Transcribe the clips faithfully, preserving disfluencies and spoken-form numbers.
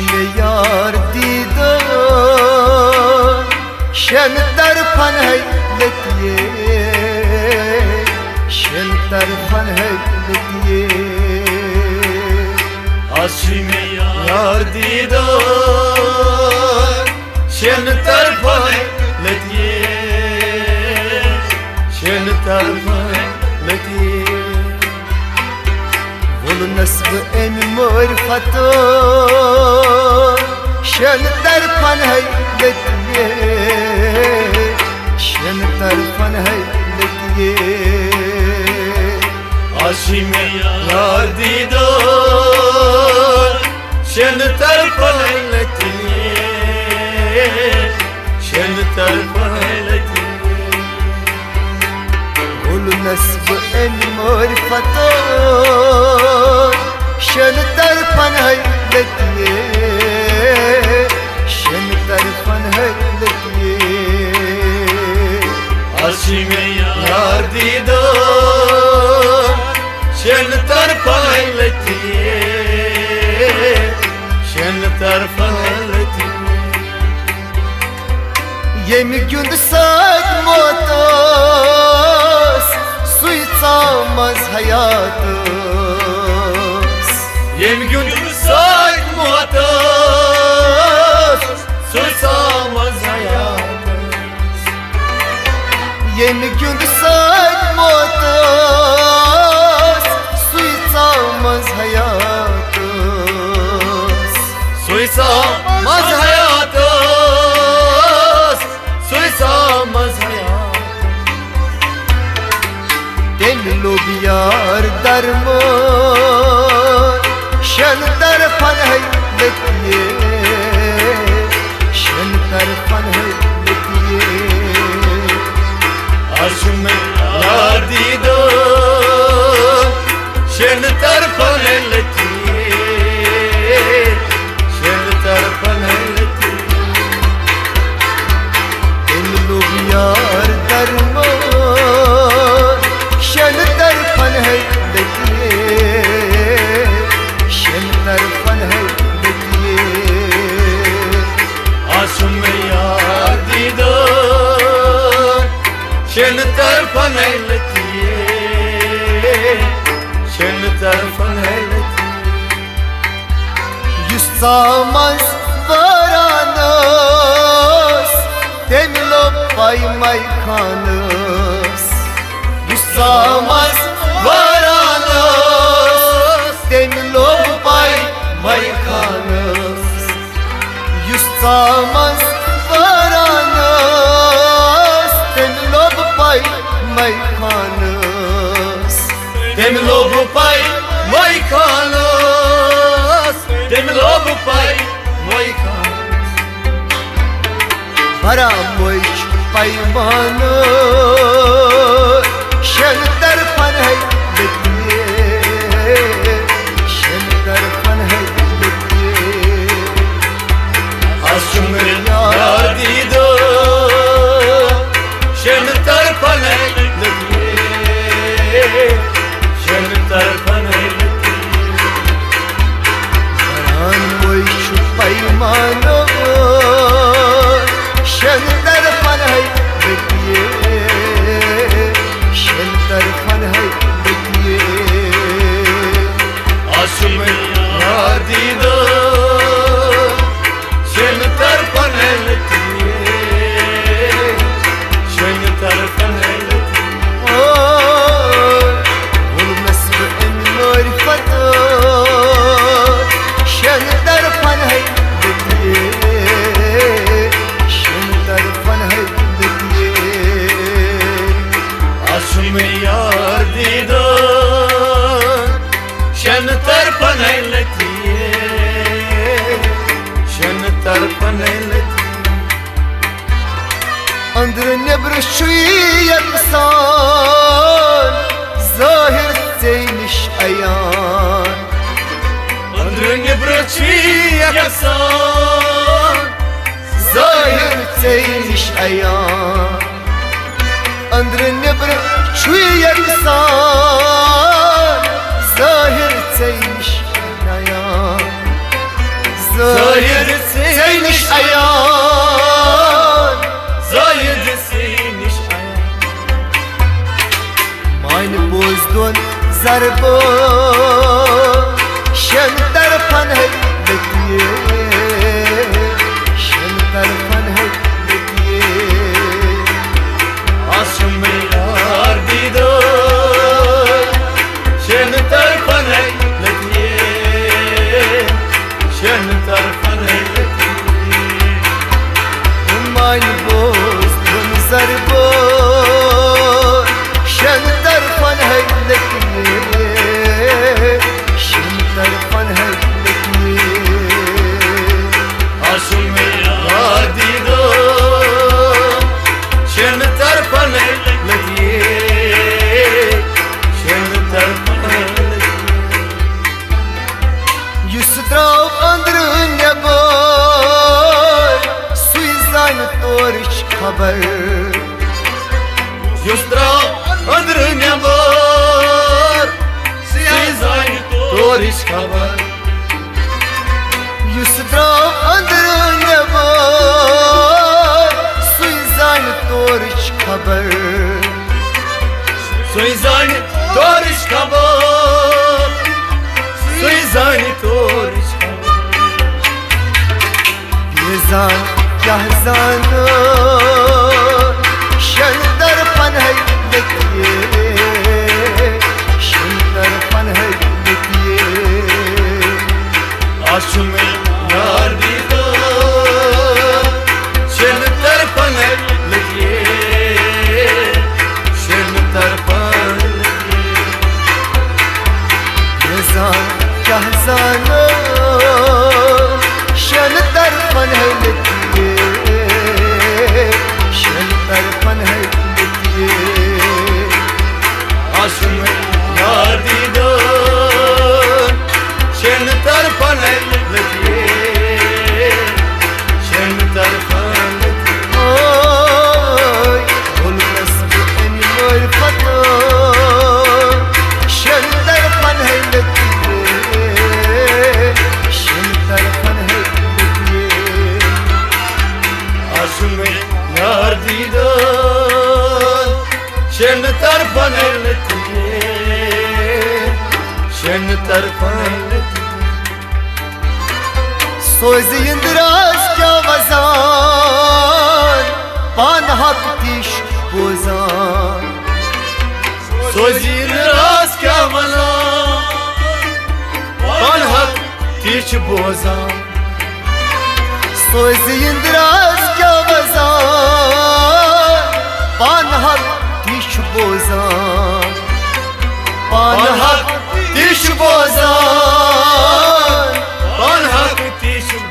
یار دیدو، شن طرفن ہے لتیے، شن طرفن ہے لتیے۔ آسی میں یار دیدو، شن طرفن ہے لتیے، شن طرفن ہے لتیے۔ وولنس بہٕ أمۍ معرفتو، شن طرفن ہے لتیے، شن طرفن ہے لتیے۔ آسی میں یار دیدو، شن طرفن ہے لتیے، شن طرفن ہے لتیے۔ وولنس بہٕ أمۍ معرفتو، شن طرفن ہے لتیے، شن طرفن ہے لتیے۔ آسی میں یار دیدو، شن طرفن ہے لتیے، شن طرفن ہے لتیے۔ ییٚمہِ گیُنٛد سۭتۍ موت ٲس، سُے ژاو منٛز حیات ٲس۔ ییٚمہِ گیُنٛد سۭتۍ موت ٲس، سُے ژاو منٛز حیات ٲس۔ ییٚمہِ گیُنٛد سۭتۍ موت ٲس، سُے ژاو منٛز حیات ٲس۔ سُے ژاو منٛز حیات ٲس، سُے ژاو منٛز حیات۔ تٔمۍ لوٚب یار درمون، شن طرفن ہے لتیے، شن طرفن ہے لتیے۔ آسم یار دیدو، شن طرفن ہے لتیے، شن طرفن ہے لتیے۔ تٔمۍ لوٚب یار درمون، شن طرفن ہے لتیے، شن طرفن ہے لتیے۔ آسم یار دیدو، شن طرفن ہے لتیے، شن طرفن ہے لتیے۔ یُس ژاو منٛز وٲران اوس، تٔمۍ لوٚب پَے مَے خانَس۔ یُس ژاو منٛز وٲران اوس، تٔمۍ لوٚب پَے مَے خانَس۔ یُس ژاو منٛز وٲران اوس، تٔمۍ لوٚب پَے مَے خانَس۔ تٔمۍ لوٚب پَے مَے خانَس، تٔمۍ لوٚب پَے مَے خانَس۔ برا مٔے چھُ پیمانہٕ، شٮ۪ن طرفن ہے لٔگِتھ، شٮ۪ن طرفن ہے لٔگِتھ۔ آز چھُ مےٚ یار دیٖدو، شٮ۪ن طرفن ہے لٔگِتھ، شٮ۪ن طرفن ہے لٔگِتھ۔ بران وۄنۍ چھُ پیمانہٕ، شٮ۪ن طرفن ہے لٔگِتھ، شٮ۪ن طرفن ہے لٔگِتھ۔ آز چھُ مےٚ یار دیٖدو، شٮ۪ن طرفن ہے لٔگِتھ، شٮ۪ن طرفن ہے لٔگِتھ۔ او، ووٚنمَس بہٕ اَمہِ معرفت، شٮ۪ن طرفن ہے لٔگِتھ، شٮ۪ن طرفن ہے لٔگِتھ۔ آز چھُ مےٚ یار دیٖدو، شٮ۪ن طرفن ہے لٔگِتھ، شٮ۪ن طرفن ہے لٔگِتھ۔ أنٛدرٕ نیٚبرٕ چھُے یکسان، ظٲہِر ژے نِش عیان۔ أنٛدرٕ نیٚبرٕ چھُے یکسان، ظٲہِر ژے نِش عیان۔ أنٛدرٕ نیٚبرٕ چھُے یکسان، ظٲہِر ژے نِش عیان۔ زٲہِد ژےٚ نِش عیان، زٲہِد ژےٚ نِش عیان۔ مانہِ بوز دۄن ضربو، شٮ۪ن طرفن ہیٚکہِ لٔتِتھ، شٮ۪ن طرفن ہیٚکہِ لٔتِتھ۔ آسُم یار دیدار، شٮ۪ن طرفن ہیٚکہِ لٔتِتھ، شٮ۪ن طرفن ہیٚکہِ لٔتِتھ۔ مانہِ بوز دۄن ضربو، شٮ۪ن طرفن ہیٚکہِ لٔتِتھ، شٮ۪ن طرفن ہیٚکہِ لٔتِتھ۔ آسُم یار دیدار، شٮ۪ن طرفن ہیٚکہِ لٔتِتھ، شٮ۪ن طرفن ہیٚکہِ لٔتِتھ۔ یُس درٛاو أنٛدرٕ نٮ۪بر، سُے زانہِ تورٕچ خبر۔ یُس درٛاو أنٛدرٕ نٮ۪بر، سُے زانہِ تورٕچ خبر۔ یُس درٛاو أنٛدرٕ نٮ۪بر، سُے زانہِ تورٕچ خبر۔ سُے زانہِ تورٕچ خبر، سُے زانہِ تورٕچ خبر۔ یہِ زان کیٛاہ زانو، شٮ۪ن طرفن ہیٚکہِ لٔتِتھ، شٮ۪ن طرفن ہیٚکہِ لٔتِتھ۔ آسُم یار دیدار، شٮ۪ن طرفن ہیٚکہِ لٔتِتھ، شٮ۪ن طرفن ہیٚکہِ لٔتِتھ۔ یہِ زان کیٛاہ زانو، شٮ۪ن طرفن ہیٚکہِ لٔتِتھ، شٮ۪ن طرفن ہیٚکہِ لٔتِتھ۔ آسُم یار دیدار، شٮ۪ن طرفن ہیٚکہِ لٔتِتھ، شٮ۪ن طرفن ہیٚکہِ لٔتِتھ۔ اوے، ووٚنمَس بہٕ اَمہِ معرفتو، شٮ۪ن طرفن ہیٚکہِ لٔتِتھ، شٮ۪ن طرفن ہیٚکہِ لٔتِتھ۔ آسُم یار دیدار، شٮ۪ن طرفن ہیٚکہِ لٔتِتھ، شٮ۪ن طرفن ہیٚکہِ لٔتِتھ۔ سوزِ یِنٛدراز کیٛاہ وَزان، پانہٕ حق تہِ چھُ بوزان۔ سوزِ یِنٛدراز کیٛاہ وَزان، پانہٕ حق تہِ چھُ بوزان۔ سوزِ یِنٛدراز کیٛاہ وَزان، پانہٕ حق تہِ چھُ بوزان۔ پانہٕ حق تہِ چھُ بوزان، پانہٕ حق تہِ چھُ بوزان۔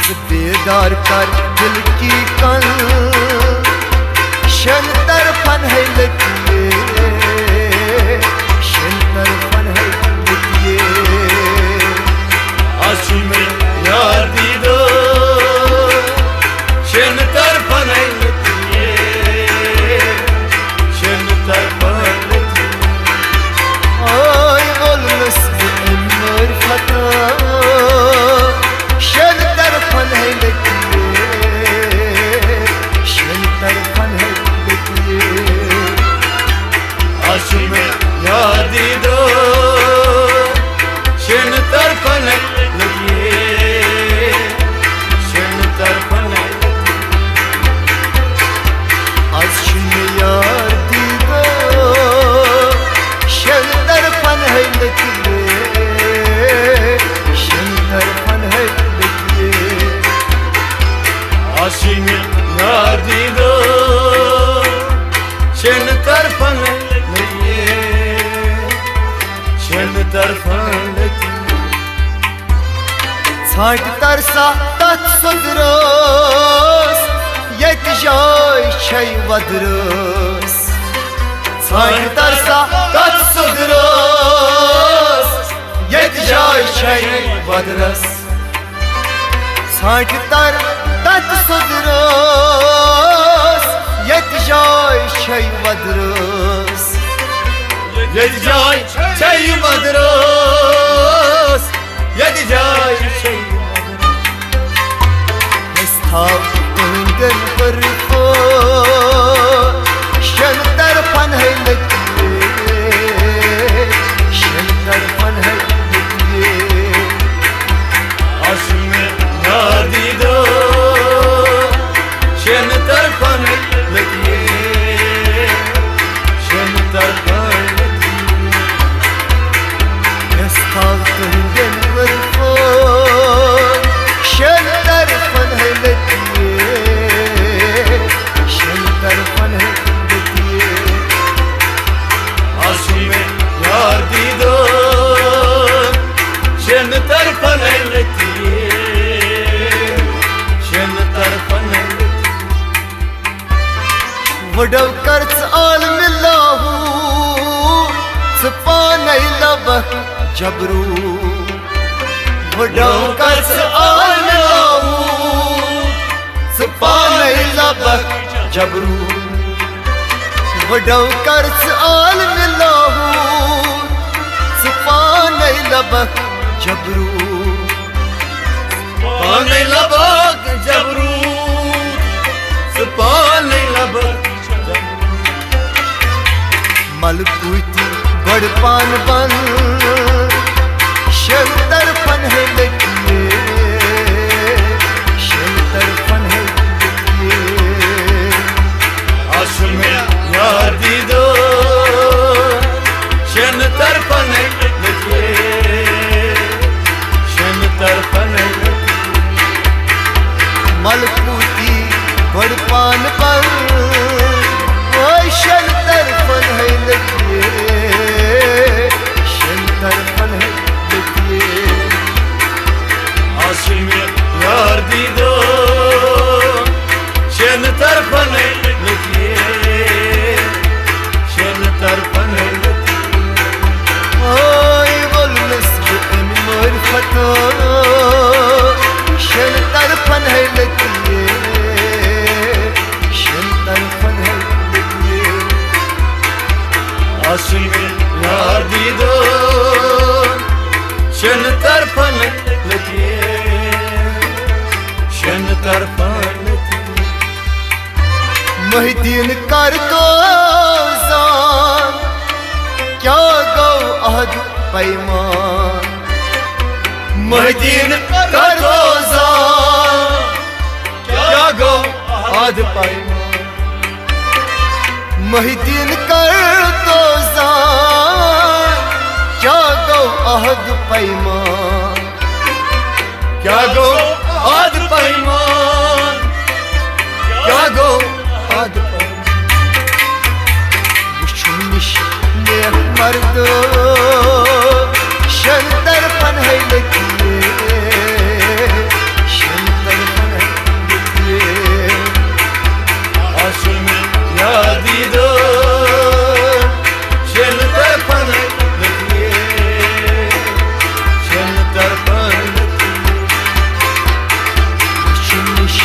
ژٕ بیدار کر دِل کی کن، شٮ۪ن طرفن ہے لٔتِتھ، شٮ۪ن طرفن ہے لٔتِتھ۔ آسُم یار دیدار، شٮ۪ن طرفن ہے لٔتِتھ، شٮ۪ن طرفن لٔتِتھ۔ آے ووٚلنَس بہٕ اَمہِ معرفتو، شٮ۪ن طرفن ہے لٔتِتھ، شٮ۪ن طرفن ہے لٔتِتھ۔ آسُم یار دیدار، شٮ۪ن طرفن ہے لٔتِتھ، شٮ۪ن طرفن ہے لٔتِتھ۔ آز چھُ مےٚ یار دیدار، شٮ۪ن طرفن ہے لٔتِتھ، شٮ۪ن طرفن ہے لٔتِتھ۔ آز چھُ مےٚ یار دیدار، شٮ۪ن طرفن ہے لٔتِتھ، شٮ۪ن طرفن ہے لٔتِتھ۔ ژھانٛٹہِ ترسا تتھ سُدرس، ییٚتہِ جاے چھے ودرس۔ ژھانٛٹہِ ترسا تتھ سُدرس، ییٚتہِ جاے چھے ودرس۔ ژھانٛٹہِ تر تتھ سُدرس، ییٚتہِ جاے چھے ودرس۔ ییٚتہِ جاے چھے ودرس، ییٚتہِ جبروٗ۔ وٕڈو کر ژٕ آل مِلاوٗ، ژٕ پانے لبکھ جبروٗ۔ وٕڈو کر ژٕ آل مِلاوٗ، ژٕ پانے لبکھ جبروٗ۔ پانے لبکھ جبروٗ، ژٕ پانے لبکھ۔ ملکوٗتی گۄڈٕ پانہٕ بنٛد، شٮ۪ن طرفن ہے لٔکِتھ، شٮ۪ن طرفن ہے لٔکِتھ۔ آسہٕ مےٚ یار دیٖدو، شٮ۪ن طرفن ہے لٔکِتھ، شٮ۪ن طرفن ہے لٔکِتھ۔ ملکوٗتی گۄڈٕ پانہٕ بنٛد، وٲے شٮ۪ن طرفن ہے لٔکِتھ، شٮ۪ن طرفن ہے لٔکِتھ۔ آسہٕ مےٚ یار دیٖدو، شٮ۪ن طرفن ہے لٔکِتھ، شٮ۪ن طرفن ہے لٔکِتھ۔ اوے وولنس بہٕ امہِ معرفتو، شٮ۪ن طرفن ہے لٔکِتھ، شٮ۪ن طرفن ہے لٔکِتھ۔ آسہٕ مےٚ یار دیٖدو، شٮ۪ن طرفن لٔکِتھ، شٮ۪ن طرفن لٔکِتھ۔ محی الدین کر تو زان، کیٛاہ گوٚو عہد پیمان؟ محی الدین کر تو زان، کیٛاہ گوٚو عہد پیمان؟ محی الدین کر تو زان، کیٛاہ گوٚو عہد پیمان؟ کیٛاہ گوٚو عہد پیمان؟ کیٛاہ گوٚو عہد پیمان؟ وٕچھُن نِش نیک مردو، شٮ۪ن طرفن ہے لٔکِتھ، شٮ۪ن طرفن ہے لٔکِتھ۔ آسہٕ مےٚ یار دیٖدو، شٮ۪ن طرفن ہے لٔکِتھ، شٮ۪ن طرفن لٔکِتھ۔ وٕچھُن نِش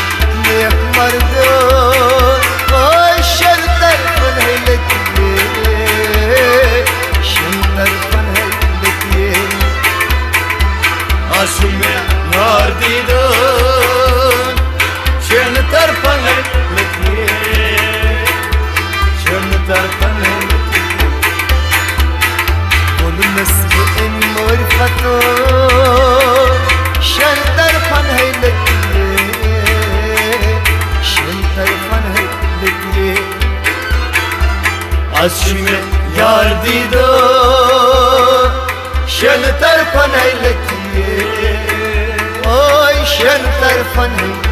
نیک مردو، اوے شٮ۪ن طرفن ہے لٔکِتھ، شٮ۪ن طرفن ہے لٔکِتھ۔ آسہٕ مےٚ یار دیٖدو، شٮ۪ن طرفن ہے لٔکِتھ، شٮ۪ن طرفن ہے لٔکِتھ۔ وولنس بہٕ امہِ معرفتو، شٮ۪ن طرفن ہے لٔکِتھ، شٮ۪ن طرفن ہے لٔکِتھ۔ آسہٕ مےٚ یار دیٖدو، شٮ۪ن طرفن ہے لٔکِتھ، اوے شٮ۪ن طرفن ہے